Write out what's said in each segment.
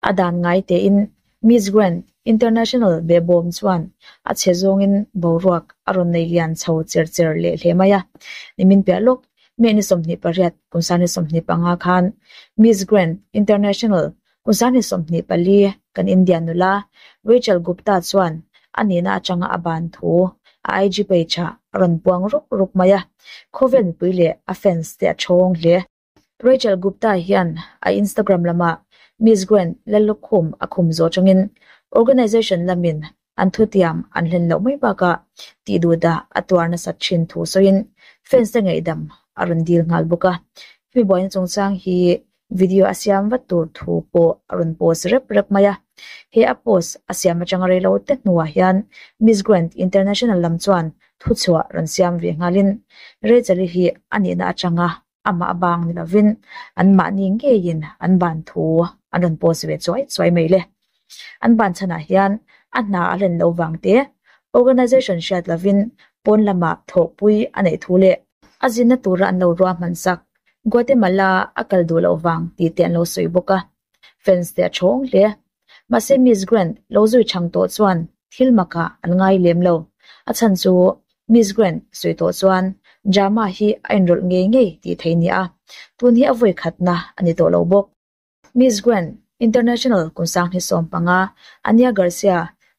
A dan ngai tein Miss Grand International behbawm chuan a chhe zawngin boruak a rawn nei lian chho cher cher leh hle mai a. Nimin piah lawk May ni 28 kum 2025 khan Miss Grand International kum 24 kan India nula Rachel Gupta chuan a nihna atanga a ban thu a IG page ah a rawn puang rup rup mai a, khawvel mipui leh a fans te a thawng hle. Rachel Gupta hian a Instagram lamah Miss Grand Lallukhum a khum zawh atangin organisation lamin an thutiam an hlen loh mai bakah tih duhdah a tuar nasat thin thu sawiin fans te ngaihdam a rawn dil nghal bawk a. Hemi buaina chungchang hi video a siam vat tur thu pawh a rawn post rep rep mai a. He a post a siam atanga rei lo te hnuah hian Miss Grand International lam chuan thuchhuah rawn siam ve nghalin Rachel-i hi a nihna atanga amah bang ni lovin anmahni ngeiin an ban thu an rawn post ve chuai chuai mai le. An ban chhanah hian a hna a hlen lo vang te, organisation hriat lovin pawn lamah thawhpui a neih thu leh a zinna tura an lo ruahman sak Guatemala a kal duh loh vang tih te an lo sawi bawk a. Fans te a thawng hle. Mahse Miss Grand lo zui chhang tawh chuan thil makah an ngai lem lo. A chhan chu Miss Grand sawi tawh chuan drama hi a inrawlh ngei ngei tih thei nia. Tun hi a vawi khatna a ni tawh lo bawk. Miss Grand International kum 2015 Anya Garcia,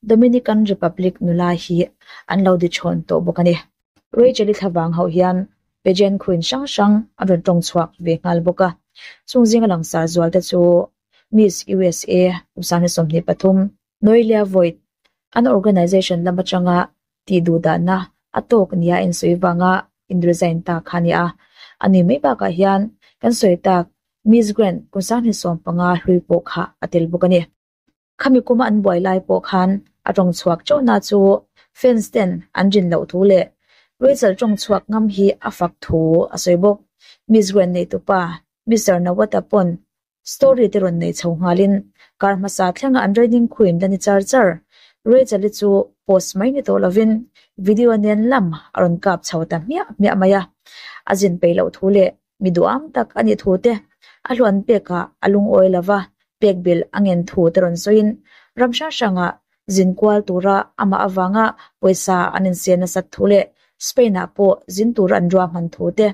Dominican Republic nula hi an lo di chhawn tawh bawk a ni. Rachel-i thlavang hauh hian pageant queen hrang hrang an rawn tawng chhuak ve nghal bawk a. Chung zinga langsar zual te chu Miss USA kum 2023 Noelia Voigt an organisation lam atanga tih duh dahna a tawk nia insawi vanga in resign ta kha a ni a. A ni mai bakah hian kan sawi tak Miss Grand kum 2015 hlui pawh kha a tel bawk a ni. Khami kuma an buai lai pawh khan a tawng chhuak chauhna chu fans ten an rin loh thu leh Rachel tawng chhuak ngam hi a fak thu a sawi bawk. Miss Grand neitupa Mister Nawat-a pawn story te rawn nei chho nghalin kar hmasa thlenga an reigning queen la ni char char Rachel-i chu post mai ni tawh lovin video nen lam a rawn kap chho ta hmiah hmiah mai a. A zin peih loh thu leh Mi duham tak a nih thu te, a hluan pekah a lungawi lova pek belh a ngen thu te rawn sawiin ram hrang hrangah zin kual tura amah avanga pawisa an insiam nasat thu leh Spain-ah pawh zin tur an ruahman thu te,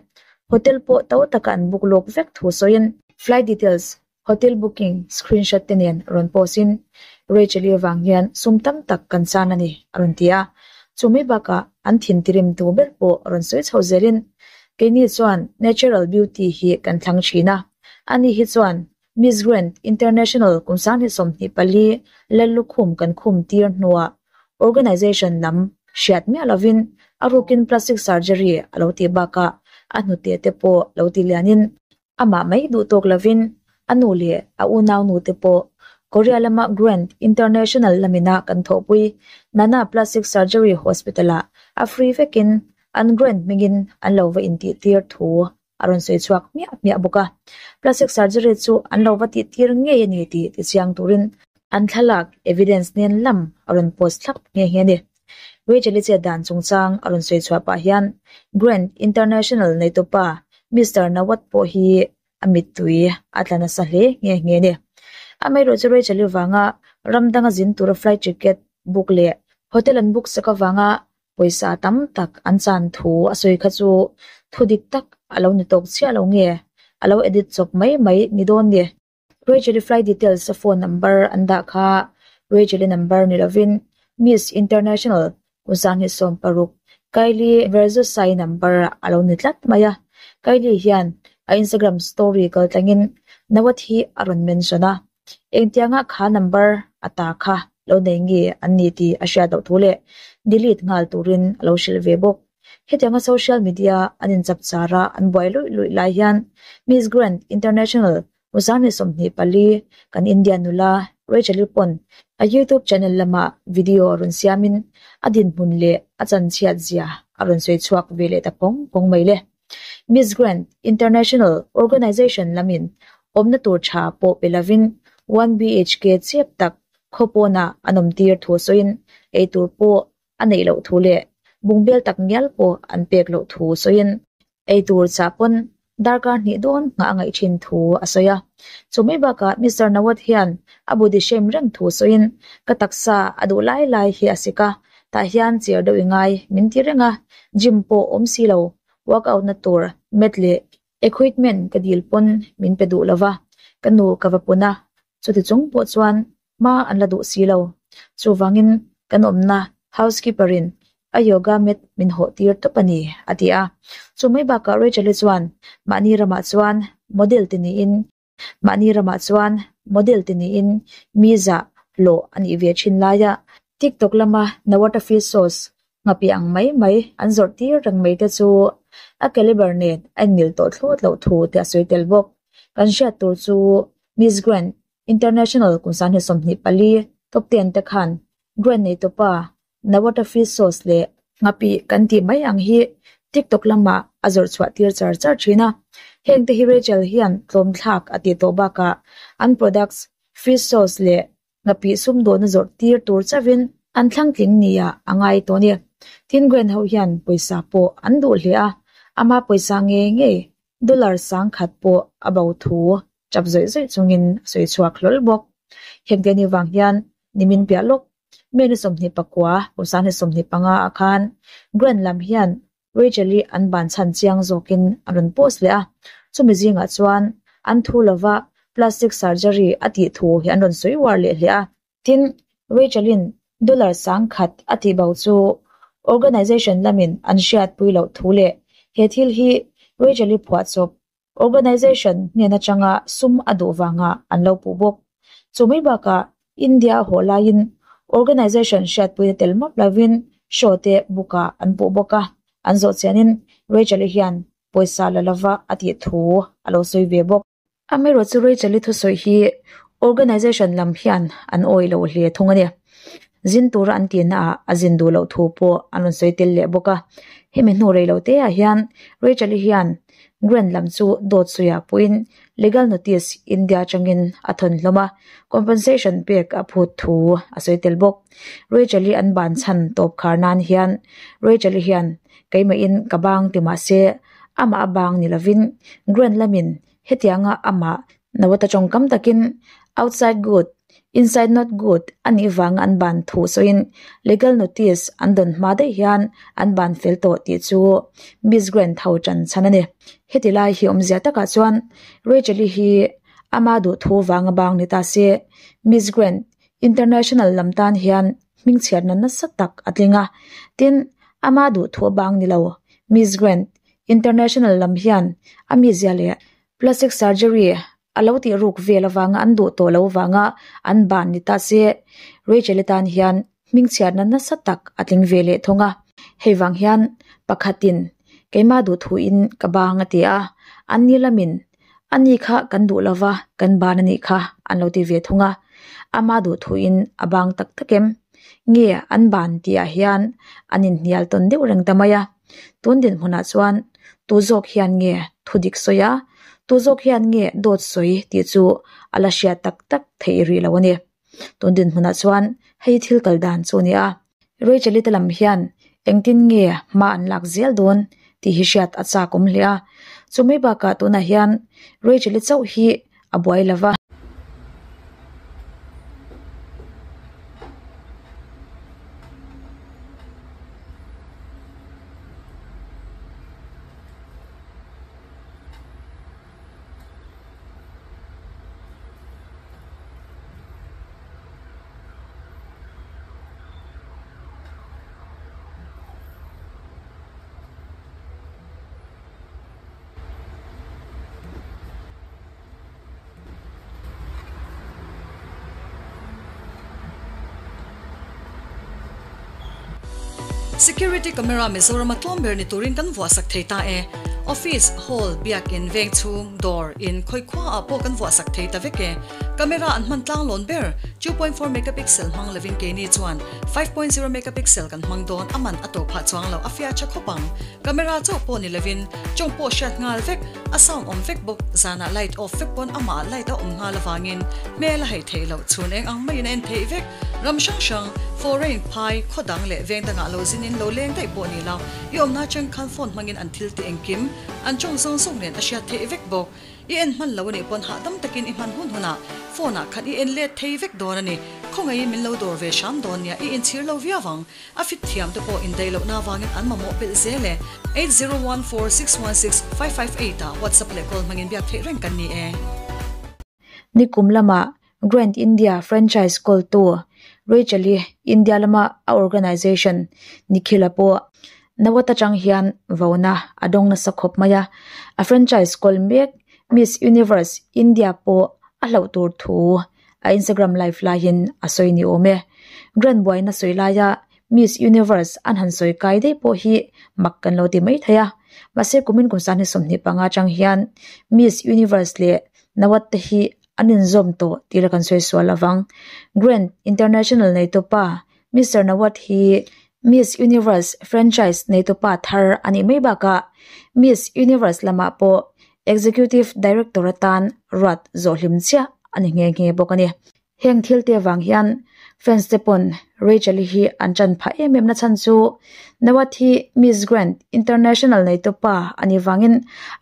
hotel pawh to taka an book lawk vek thu sawiin flight details, hotel booking screenshot te nen rawn post in Rachel-i avang hian sum tam tak kan chan a ni a rawn ti a. Chumi bakah an thin tirim tu ber pawh rawn sawi chho zelin keini chuan natural beauty hi kan thlang thin a, ani hi chuan Miss Grand International kum 2024 Lallukhum kan khum tir hnuah organisation lam hriat miah lovin a rukin plastic surgery a lo tih bakah a hnute te pawh lo ti lianin Amah mai duh tawk lovin a nu leh a unau nu te pawh Korea lama Grand International lamina kan thawhpui Nana Plastic Surgery Hospital-ah a free vekin an Grand hmingin an lo va intihtir thu a rawn sawi chhuak hmiah hmiah bawk a. Plastic surgery chu an lo va tihtir ngei a ni tih tichiang turin an thlalak evidence nen lam a rawn post thlap nghe nghe a ni. Rachel-i chet dan chungchang a rawn sawi chhuah pah hian Grand International neitupa Mister Nawat pawh hi a mittui a tla nasa hle nghe nghe a ni. Amaherawhchu Rachel-i vanga ram danga zin tura flight ticket book leh hotel an book sak avanga pawisa tam tak an chan thu a sawi kha chu thu dik tak a lo ni tawk chiah lo nge a lo edit chawp mai mai ni dawn ni. Rachel-i flight details a phone number an dah kha Rachel-i number ni lovin Miss International kum 2016 Kylie Verzosa-i number a lo ni tlat mai a. Kylie hian a Instagram story kal tlangin Nawat hi a rawn mention a, engtianga kha number a ta kha lo nei nge an ni tih a hriat loh thu leh delete nghal turin a lo hrilh ve bawk. Hetianga social media an inchap char a an buai luih luih lai hian Miss Grand International Muzani 24 kan India nula Rachel-i pawn a YouTube channel lamah video a rawn siamin a dinhmun leh a chanchhiat zia a rawn sawi chhuak ve leh ta phawng phawng mai le. Miss Grand International Organization lamin awmna tur tha pawh pe lovin one BHK chep tak khaw pawnah an awm tir thu sawiin eitur pawh a neih loh thu leh bungbel tak ngial pawh an pek loh thu sawiin eitur chah pawn. Darkar hnih dawn nghah a ngaih thin thu a sawi a. Chu mai bakah Mister Nawat hian a body shame reng thu sawiin, Ka taksa a duh lai lai hi a sik a, tah hian cher deuh i ngai min ti reng a, gym pawh awm si lo, workout na tur mat leh equipment ka dil pawn min pe duh lo va, ka nu ka va pun a, chuti chung pawh chuan hma an la duh si lo. Chuvangin kan awmna housekeeper in a yoga mat min hawh tir tawp a ni, a ti a. Chu mai bakah Rachel-i chuan mahni ramah chuan model ti niin mahni ramah chuan model ti niin mi zah hlawh a nih ve thin laia TikTok lama Nawata fish sauce nghapi ang mai mai an zawrh tir reng mai te chu a caliber nen a inmil tawh thlawt loh thu te a sawi tel bawk. Kan hriat tur chu Miss Grand International kum 2024 top ten te khan Grand nei tawpa Nawata fish sauce leh nghapi kan tih mai ang hi TikTok lamah a zawrh chhuah tir char char thin a. Heng te hi Rachel hian tlawm thlak a tih tawh bakah an products fish sauce leh Ngapih sumdawhna zawrh tir tur chauhin an thlang tling nia a ngai tawh a ni. Tin Grand ho hian pawisa pawh an duh hle a, ama pawisa ngei ngei dollar 10,000 pawh a bo thu chap zawih zawih chungin a sawi chhuak hlawl bawk. Heng te ni vang hian nimin piah lawk May ni 29, kum 2025 ah khan Grand lam hian Rachel-i an ban chhan chiang zawkin a rawn post leh a, chumi zingah chuan an thu lova plastic surgery a tih thu hi an rawn sawi uar leh hle a. Tin, Rachel-in dollar 10,000 a tih bo chu organisation lamin an hriatpui loh thu leh he thil hi Rachel-i phuahchawp Organisation hnen atanga sum a duh vangah an lo puh bawk. Chu mai bakah India a haw laiin organisation hriatpuina tel map lovin show te book ah an puh bawk a, an zawh chianin Rachel-i hian pawisa la lova a tih thu a lo sawi ve bawk. Amaherawhchu Rachel-i thusawi hi organisation lam hian an awih loh hle thung a ni. Zin tura an tihna ah a zin duh loh thu pawh an rawn sawi tel leh bawk a. Hemi hnu rei lo te ah hian Rachel-i hian Grand lam chu dawt sawiah pawhin legal notice India atangin a thawn hlawm a, compensation pek a phut thu a sawi tel bawk. Rachel-i an ban chhan tawp khar nan hian Rachel-i hian keimahin ka bang ti mah se amah a bang ni lovin Grand lamin hetianga amah Nawata tawngkam takin outside good Inside not good a nih vanga an ban thu sawiin legal notice an dawn hma daih hian an ban fel tawh tih chu Miss Grand tho tan chhan a ni. Heti lai hi awmzia takah chuan Rachel-i hi ama duh thu vanga bang ni ta se Miss Grand International lam tan hian hmingchhiatna nasa tak a tling a, tin ama duh thu a bang ni lo Miss Grand International lam hian a mizia leh plastic surgery A lo tih ruk vel avanga an duh tawh lo vanga an ban ni ta se, Rachel-i tan hian hmingchhiatna nasa tak a tling ve leh thung a. Hei vang hian pakhatin keimah duh thuin ka bang a ti a, an ni lamin a ni kha kan duh lova kan ban a nih kha an lo ti ve thung a. Ama duh thuin a bang tak tak em? Nge an ban tihah hian an inhnial tawn deuh reng ta mai a. Tun dinhmunah chuan tu zawk hian nge thu dik sawi a, tu zawk hian nge dawt sawi tih chu a la hriat tak tak theih rih lo a ni. Tun dinhmunah chuan hei thil kal dan chu a ni a, Rachel-i te lam hian engtin nge hma an lak zel dawn tih hi hriat a chak awm hle a, chu mai bakah tunah hian Rachel-i chauh hi a buai lo va. Security camera Mizoram a tlawm ber ni turin kan vuahsak thei ta e. Office, hall, biakin, veng chhung, dawr, in, khawi khua ah pawh kan vuahsak thei ta vek e. Camera an hman tlanglawn ber, 2.4 megapixel hmang lovin keini chuan 5.0 megapixel kan hmang dawn, a man a to phah chuang lo, a fiah tha khawp ang. Camera chauh pawh ni lovin tawng pawh hriat nghal vek, a sound awm vek bawk, zanah light off vek pawn amah light a awm nghal avangin hmel a hei theih loh, chhun eng ang maiin a en theih vek. Ram hrang hrang, foreign, phai, khaw dang leh veng dangah lo zinin lo leng daih pawh ni lo, i awmna atang khan phone hmangin an thil tih engkim, an tawng zawng zawng nen a hriat theih vek bawk. I en hman lo a nih pawn hahdam takin i hman hun hunah phone ah khan i en let thei vek dawn a ni. Khawngaihin min lo dawr ve hram dawn nia, i inchhir lo viau ang. A fit thiam te pawh indaih lohna avangin an mamawh belh zel e. 8014616558 ah WhatsApp leh call hmangin biak theih reng kan ni e. Nikum lamah Grand India franchise kawltu Rachel-i India lama a organisation Nikhil-a pawh Nawat atang hian vauna a dawng nasa khawp mai a, a franchise kawl mek Miss Universe India pawh a hlauh tur thu a Instagram live laiin a sawi ni awm e. Grand buaina sawi laia Miss Universe an han sawi kai daih pawh hi mak kan lo ti mai thei a, mahse kumin kum sangni 25 atang hian Miss Universe leh Nawat te hi an inzawm tawh tih la kan sawi sual avang. Grand International neitupa Mister Nawat hi Miss Universe franchise neitupa thar a nih mai bakah Miss Universe lamah pawh Executive Director atan ruat zawhhlim chiah a ni nghe nghe bawk a ni. Heng thil te avang hian fans te pawn Rachel-i hi an ṭan phah em em na chhan chu Nawat hi Miss Grand International neitupa a nih vangin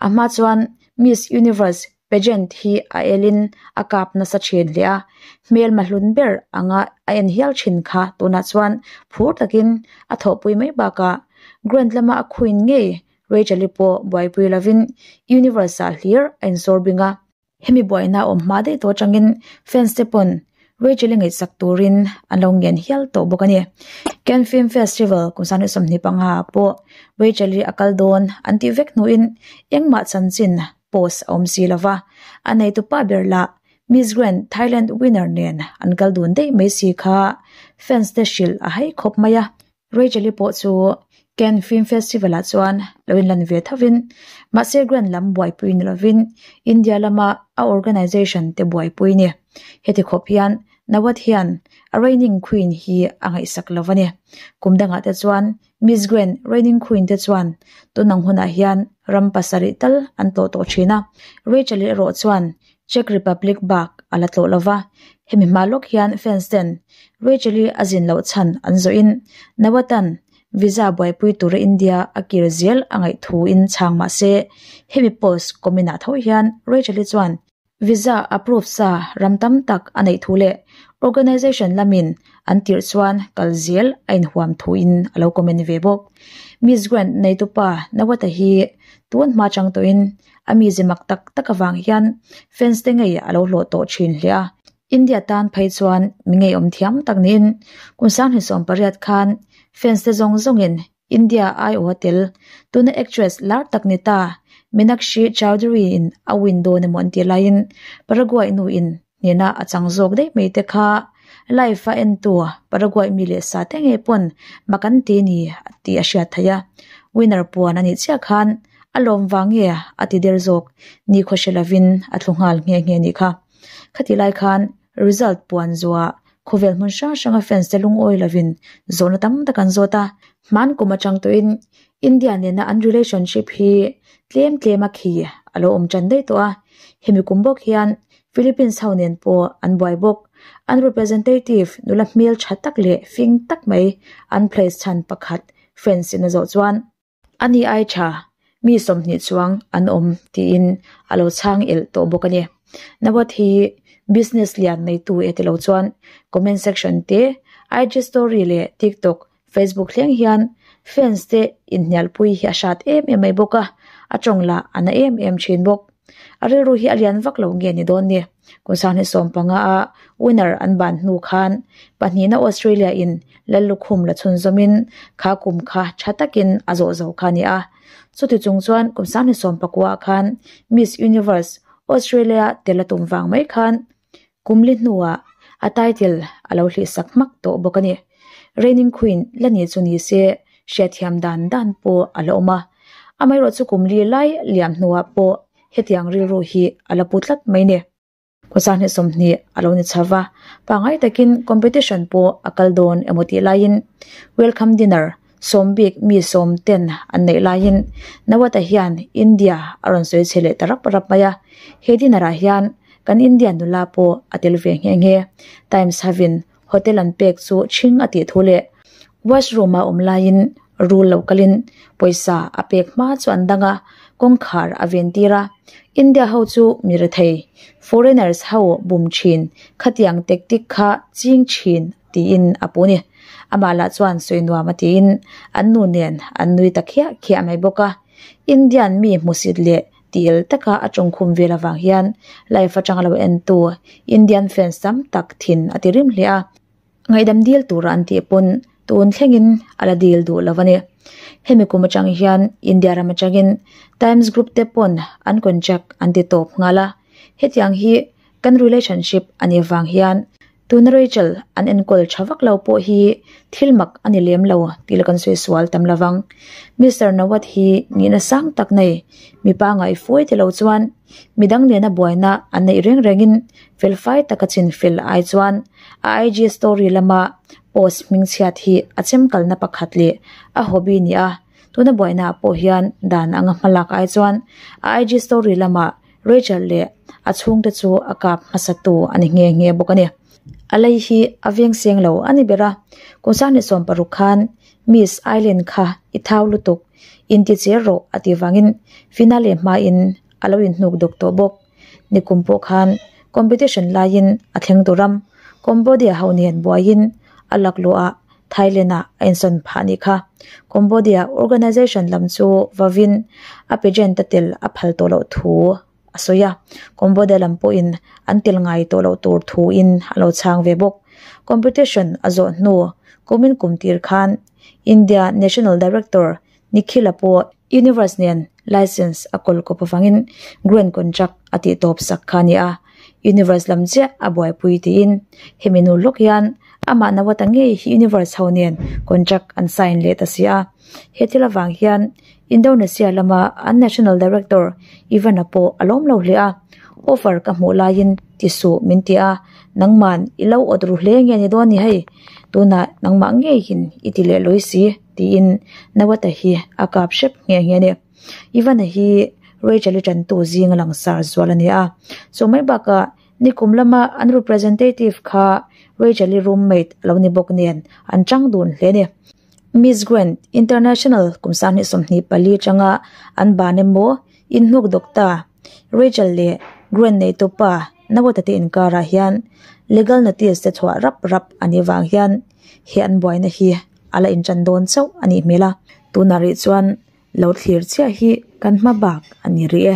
a hma chuan Miss Universe Pageant hi a elin a kap nasa thin hle a, hmel mahlun ber anga a en hial thin kha tunah chuan phur takin a thawhpui mai bakah Grand lama a queen ngei Rachel-i pawh buaipui lovin Universe-ah hlir a insawr bing a. Hemi buaina awm hma daih tawh atangin fans te pawn Rachel-i ngaihsak turin an lo ngen hial tawh bawk a ni. Cannes Film Festival kum 2025 ah pawh Rachel-i a kal dawn an tih vek hnuin engmah chanchin post a awm si lo va, a neitu pa ber lah Miss Grand Thailand winner nen an kal dun daih mai si kha fans te hrilh a hai khawp mai a. Rachel-i pawh chu Cannes Film Festival ah chuan lo inlan ve thovin mahse Grand lam buaipui ni lovin India lama a organisation te buaipui ni. Heti khawp hian Nawat hian a reigning queen hi a ngaihsak lo a ni. Kum dangah te chuan Miss Grand reigning queen te chuan tunang hunah hian ram pasarih tal an tlawh tawh thin a, Rachel erawh chuan Czech Republic bak a la tlawh lo va, hemi hma lawk hian fans ten Rachel-i a zin loh chhan an zawhin Nawatan visa buaipui tura India a kir zel a ngaih thuin chhang mah se hemi post comment ah tho hian Rachel-i chuan Visa approve sa ram tam tak a neih thu leh organisation lamin an tirh chuan kal zel a inhuam thuin a lo comment ve bawk. Miss Grand neitupa Nawata hi tun hma chang tawhin a mize mak tak tak avang hian fans te ngei a lo hlawh tawh thin hle a. India tan phei chuan mi ngeiawm thiam tak niin kum 2008 khan fans te zawng zawngin India aiawha tel, tuna actress lar tak ni ta Meenakshi Chaudhary in a win dawn emaw an tih laiin Paraguay nu in hnena a chang zawk daih mai te kha live a entu Paraguay mi leh sa te ngei pawn mak an ti ni tih a hriat theih a, winner puan a nih chiah khan a lawm vang nge a ti der zawk ni khaw hre lovin a thlu nghal nghe nghe nih kha. Khatih lai khan result puan zuah Khawvel hmun hrang hranga fans te lungawi lovin zawhna tam tak an zawt a, hman kum atang tawhin India nena an relationship hi tlem tlem a khi a lo awm tan daih tawh a, hemi kum bawk hian Philippines ho nen pawh an buai bawk. An representative nula hmel tha tak leh fing tak mai an place chhan pakhat fans in a zawh chuan, A ni ai tha, mi 20 chuang an awm tiin a lo chhang elh tawh bawk a ni. Nawat hi business lian neitu e tilo chuan comment section te, IG story leh TikTok, Facebook thleng hian fans te inhnialpui hi a hrat em em mai bawk a, a tawng lah a na em em thin bawk. A rilru hi a lian vak lo nge ni dawn ni. Kum 2015 a winner an ban hnu khan pahnihna Australia in Lallukhum la chhunzawmin kha kum kha tha takin a zawh zo kha a ni a. Chuti chung chuan kum 2019 ah khan Miss Universe Australia tel a tum vang mai khan kum li hnuah a title a lo hlihsak hmak tawh bawk a ni. Reigning Queen la ni chu ni se hriatthiam dan dan pawh a la awm a. Amaherawhchu kum li lai liam hnuah pawh hetiang rilru hi a la pu tlat mai ni. Kawsahni 20 a lo ni chhova, pangai takin competition pawh a kal dawn emaw tih laiin welcome dinner sawm bik mi sawm ten an neih laiin Nawat-a hian India a rawn sawi chhe leh ta rap rap mai a, he dinner ah hian kan India nula pawh a tel ve nghe nghe. Times havin hotel an pek chu chhing a tih thu leh washroom a awm laiin rul lo kalin pawisa a pek hma chu an dang a, kawngkhar a ven tir a. India ho chu mi rethei, foreigners ho bum thin, khatiang tactic kha ching thin tiin a pu ni. Amah lah chuan sawi nuam a tiin an nu nen an nui ta khiah khiah mai bawk a. Indian mi hmusit leh Til taka a tawngkhum vel avang hian live atanga lo entu Indian fans tam tak thin a ti rim hle a, ngaihdam dil tura an tih pawn tun thlengin a la dil duh lo a ni. Hemi kum atang hian India ram atangin Times Group te pawn an contract an ti tawp nghal a, hetiang hi kan relationship a nih vang hian Tuna Rachel an enkawl tha vak lo pawh hi thil mak a ni lem lo tih la kan sawi sual tam lovang. Mister Nawat hi nihna sang tak nei, mipa ngaifuai ti lo chuan midang nena buaina an neih reng rengin felfai taka chin fel ai chuan a IG story lama post hmingchhiat hi a chemkalna pakhat leh a hobby ni a. Tuna buaina ah pawh hian dan anga hmalak ai chuan a IG story lama Rachel leh a chhungte chu a kap hmasa tu a ni nghe nghe bawk a ni. A lei hi a veng seng lo a ni ber a, kum sanghnih 60 khan Miss Island kha i thau lutuk, inti cher rawh a tih vangin finale hmain a lo inhnuk dawk tawh bawk. Nikum pawh khan competition laiin a thleng tur ram Cambodia ho nen buaiin a laklawh ah Thailand ah a insawn phah nih kha. Cambodia organisation lam chu vavin a pageant a tel a phal tawh loh thu a sawi a, Cambodia lam pawhin an tel ngai tawh loh tur thu in a lo chhang ve bawk. Competition a zawh hnu kumin kum tir khan India National Director Nikhil-a pawh Universe nen license a kawl kawp avangin Grand contract a tih tawp sak kha a ni a, Universe lam chiah a buaipui tiin hemi nu lawk hian amah Nawata ngei hi Universe ho nen contract an sign leh ta si a. He thil avang hian Indonesia lama an National Director Ivan-a pawh a lawm lo hle a, Offer ka hmuh laiin ti suh min ti a, nangman i lo awt ru hle nge ni dawn ni hei, tunah nangmah ngeiin i ti leh lawi si. Tiin Nawata hi a kap hrep nghe nghe a ni. Ivana hi Rachel-i tantu zinga langsar zual a ni a. Chu mai bakah nikum lama an representative kha Rachel-i roommate a lo ni bawk nen an chang dun hle a ni. Miss Grand International kum 2024 tanga an ban emaw inhnuk dawk ta Rachel leh Grand neitupa Nawata te inkarah hian legal notice te chhuah rap rap a nih vang hian he an buaina hi a la inṭan dawn chauh a nih hmel a, tunah rih chuan lo thlir chiah hi kan hma bak a ni rih e.